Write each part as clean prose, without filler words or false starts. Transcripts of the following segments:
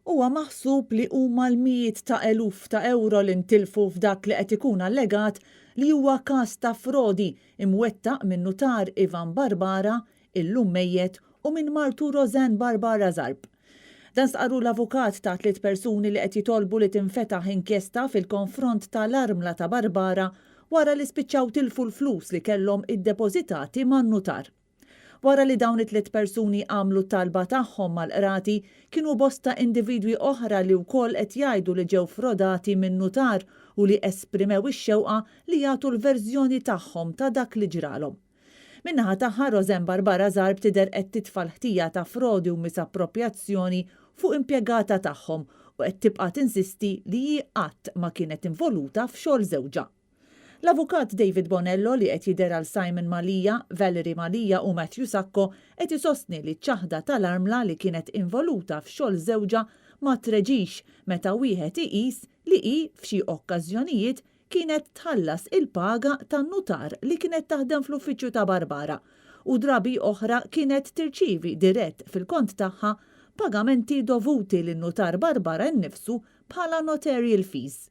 Huwa maħsub li huma l-mijiet ta' eluf ta' ewro li ntilfu f'dak li qed ikun allegat li huwa każ ta' frodi imwettaq min-Nutar Ivan Barbara, illum mejjet, u minn martu Rosanne Barbara Zarb. Dan stqarru l-avukat ta' tliet persuni li qed jitolbu li tinfetaħ inkjesta fil-konfront tal-armla ta' Barbara wara li spiċċaw tilfu l-flus li kellhom iddepożitati man-nutar. Wara li dawn it-tliet persuni għamlu t-talba tagħhom mal-qrati, kienu bosta individwi oħra li wkoll qed jgħidu li ġew frodati min-nutar u li esprimew ix-xewqa li jagħtu l-verżjoni tagħhom ta' dak li ġralhom. Min-naħa tagħha, Rosanne Barbara Zarb tidher qed titfa' l-ħtija ta' frodi u misapproprjazzjoni fuq impjegata tagħhom u qed tibqa' tinsisti li hi qatt ma kienet involuta f'xogħol żewġha. L-Avukat David Bonello li qed jidher għal Simon Mallia, Valerie Mallia u Matthew Sacco qed isostni li ċ-ċaħda tal-armla li kienet involuta f'xogħol żewġha ma treġix meta wieħed iqis li hi f'xi okkażjonijiet kienet tħallas il-paga tan-nutar li kienet taħdem fl-uffiċċju ta' Barbara u drabi oħra kienet tirċievi dirett fil-kont tagħha pagamenti dovuti lin-nutar Barbara nnifsu bħala notarial fees.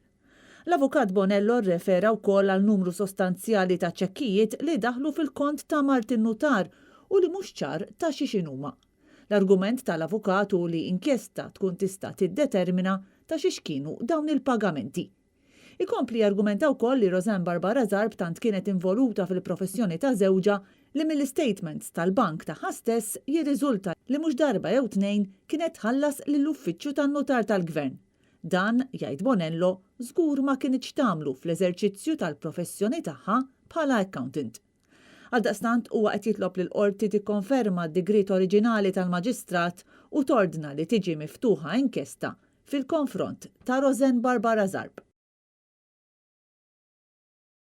L-Avukat Bonello rrefera wkoll għal numru sostanzjali ta' ċekkijiet li daħlu fil-kont ta' mart in-nutar u li mhux ċar ta' xiex inhuma. L-argument tal-avukat hu li inkjesta tkun tista' tiddetermina ta' xiex kienu dawn il-pagamenti. Ikompli jargumenta wkoll li Rosanne Barbara Zarb tant kienet involuta fil-professjoni ta' żewġha li mill-istatements tal-bank tagħha stess jirriżulta li mhux darba jew tnejn kienet tħallas lill-uffiċċju tan-nutar tal-Gvern. Dan, jgħid Bonello, żgur ma kinitx tagħmlu fl-eżerċizzju tal-professjoni tagħha bħala accountant. Għaldaqstant huwa qed jitlob lill-Qorti tikkonferma d-digriet oriġinali tal-Maġistrat u tordna li tiġi miftuħa inkjesta fil-konfront ta' Rosanne Barbara Zarb.